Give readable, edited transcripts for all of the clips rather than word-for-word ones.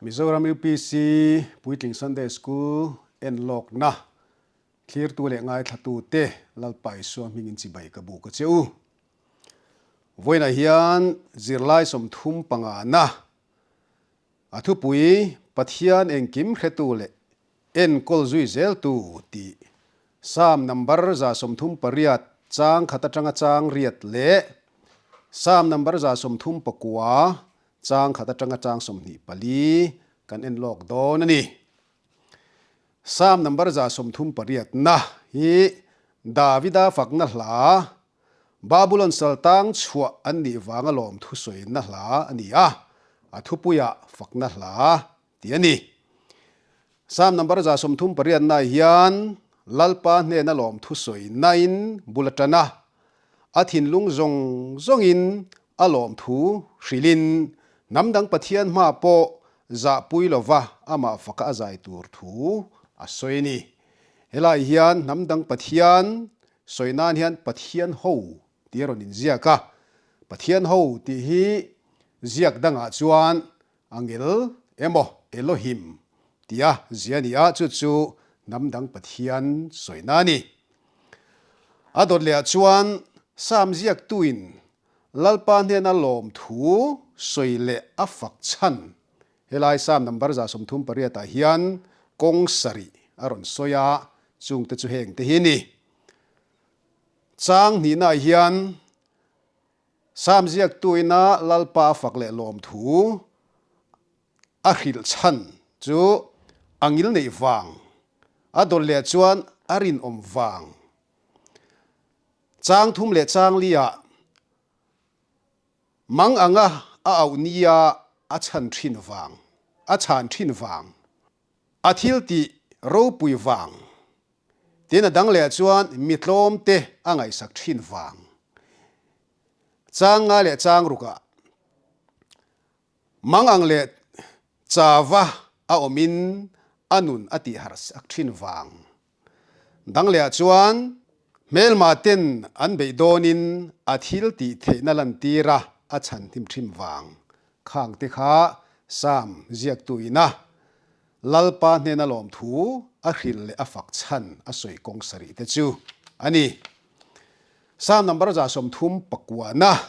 Mizoram UPC Puitling Sunday School enlawkna thlirtu leh ngaithlatute Lalpa Isua hmingin chibai ka buk a che u. Vawiinah hian zirlai 35 na a thupui Pathian engkim hretu leh enkawl zui zeltu tih Psalm number 138 chang khat atanga chang riat leh Psalm number 139 chang khat atanga chang 24 kan en lawk dawn a ni. Psalm number 138 na hi Davida fakna hla Babulon saltang chhuah an nih vanga lawm thusawina hla a ni a, a thupuiah fakna hla tih a ni. Psalm number 138 naah hian Lalpa hnena lawm thusawinain bul a tan a, a thinlung zawng zawngin a lawmthu hrilhin hnam dang Pathian hma pawh zahpui lova amah faka a zai tur thu a sawi a ni. Helai hian hnam dang Pathian sawi nan hian Pathian ho tih a rawn inziak a, Pathian ho tih hi ziak dangah chuan Angel emaw Elohim tia zia a ni a, chu chu hnam dang Pathian sawina a ni. A dawt lehah chuan Sam ziaktuin Lalpa hnena lawmthu sawi leh a fak chhan helai Sam number 138 ah hian kawng sarih a rawn sawi a, chungte chu hengte hi a ni. Chang hnihnaah hian Sam ziaktuina Lalpa a fak leh lawmthu a hrilh chhan chu a ngil neih vang, a dawt leh chuan a rinawm vang. Chang thum leh chang liah mang anga a auh nia a chhan thin vang, a chhan thin vang, a thil tih ropui vang. Tin a dang leh chuan mi tlawm te a ngaihsak thin vang. Chang nga leh chang rukah mang ang leh chava a awmin a nun a tih harhsak thin vang. Dang leh ah chuan hmelma ten an beih dawnin a thil tih theihna lantir a a chhan hnim thin vang. Khang te kha Sam ziaktu ina Lalpa hnena lawmthu a hrilh leh a fak chhan a sawi kawng sarih te chu a ni. Psalm number 139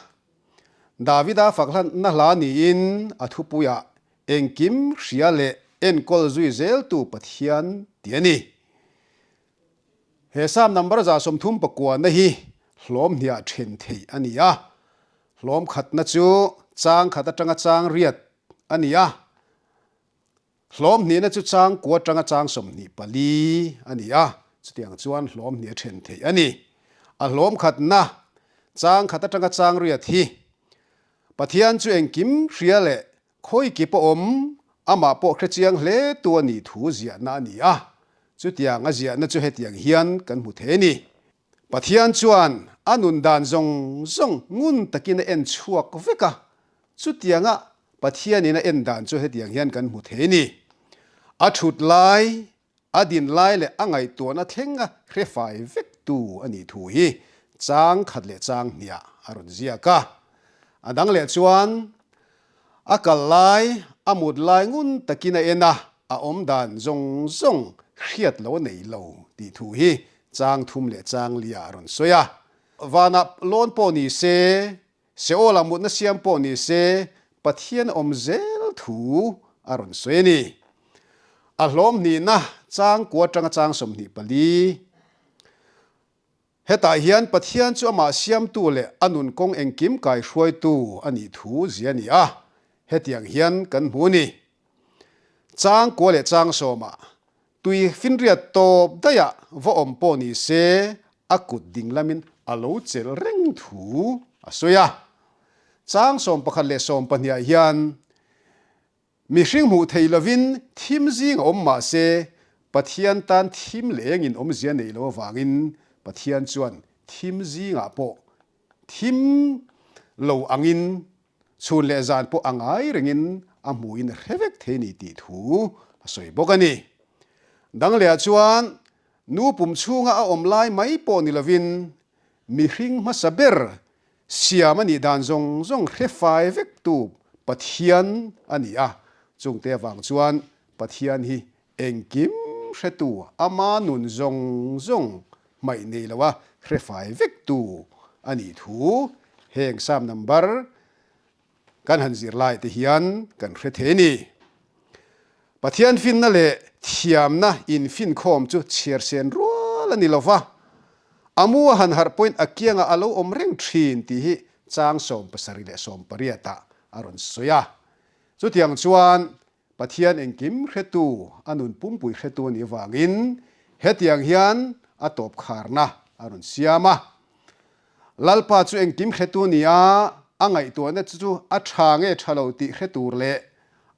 Davida fak hlanna hla niin a thupuiah engkim hria leh enkawl zui zeltu Pathian tih a ni. He Psalm number 139 hi hlawm hniah then theih a ni a. Hlawm khatna chu chang khat atanga chang riat a ni a. Hlawm hnihna chu chang kua atanga chang 24 a ni a, chutiang chuan hlawm hnih a then theih a ni. A hlawm khatna chang khat atanga chang riat hi Pathian chu engkim hria leh khawi kip a awm, amah pawh hre chiang hle tu a nih thu ziahna a ni a, chutiang a ziahna chu hetiang hian kan hmu thei a ni. Pathian chuan a nun dan zawng zawng ngun takin a en chhuak vek a, chutianga Pathianin a en dan chu hetiang hian kan hmu thei a ni. A thut lai, a din lai leh a ngaihtuahna thlenga hre fai vek tu a nih thu hi chang khat leh chang hniah a rawn ziak a. A dang leh chuan a kal lai, a mut lai ngun takin a en a, a awm dan zawng zawng hriat lo a nei lo tih thu hi chang thum leh chang liah a rawn sawi a. Vanah lawn pawh ni se, Seola mutna siam pawh ni se, Pathian awm zel thu a rawn sawi a ni. A hlawm hnihna chang kua atanga chang 24. Hetah hian Pathian chu amah siamtu leh a nun kawng engkim kaihruaitu a nih thu zia a ni a, hetiang hian kan hmu a ni. Chang kua leh chang sawmah Tui finriat tawp daihah va awm pawh ni se a kut ding lamin a lo chelh reng thu a sawi a. Chang 11 leh 12 ah hian mihring hmuh thei lovin thim zing a awm mah se Pathian tan thim leh engin awmzia neih loh avangin Pathian chuan thim zingah pawh thim lo angin Chhun leh zan pawh a ngai rengin a hmuhin a hre vek thei ni tih thu a sawi bawk a ni. Dang lehah chuan nu pum chhunga a awm lai mai pawh ni lovin mihring hmasa ber siam a nih dan zawng zawng hre fai vektu Pathian a ni a. Chungte avang chuan Pathian hi engkim hretu, ama nun zawng zawng hmaih nei loa hre fai vektu a nih thu heng Psalm number kan han zir lai te hian kan hre thei a ni. Pathian finna leh thiamna infinkhawm chu chhiar sen rual a ni lo va, a mu a han harh pawhin a kiangah a lo awm reng thin tih hi chang 78 ah a rawn sawi a. Chutiang chuan Pathian engkim hretu, a nun pumpui hretu a nih avangin hetiang hian a tawp kharna a rawn siam a. Lalpa chu engkim hretu a ni a, a ngaihtuahna chu a tha nge tha lo tih hre tur leh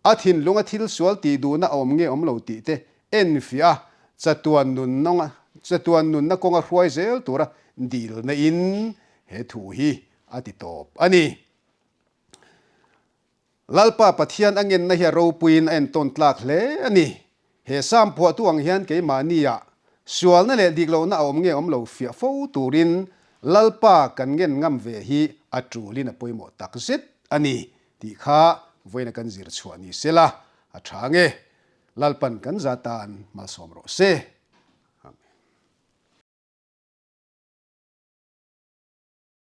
a thinlunga thil sual tih duhna a awm nge awm lo tih te enfiah a, chatuan nunnawnga chatuan nunna kawnga hruai zel tura dilna in he thu hi a ti tawp a ni. Lalpa Pathian a ngenna hi a ropuiin a entawn tlak hle a ni. He Psalm phuahtu ang hian keimahnia sualna leh diklohna a awm nge awm lo fiah fo turin Lalpa kan ngen ngam ve hi a tulin a pawimawh tak zet a ni tih kha vawiina kan zir chhuah ni sela a tha nge. Lalpan kan za tan malsawm rawh se.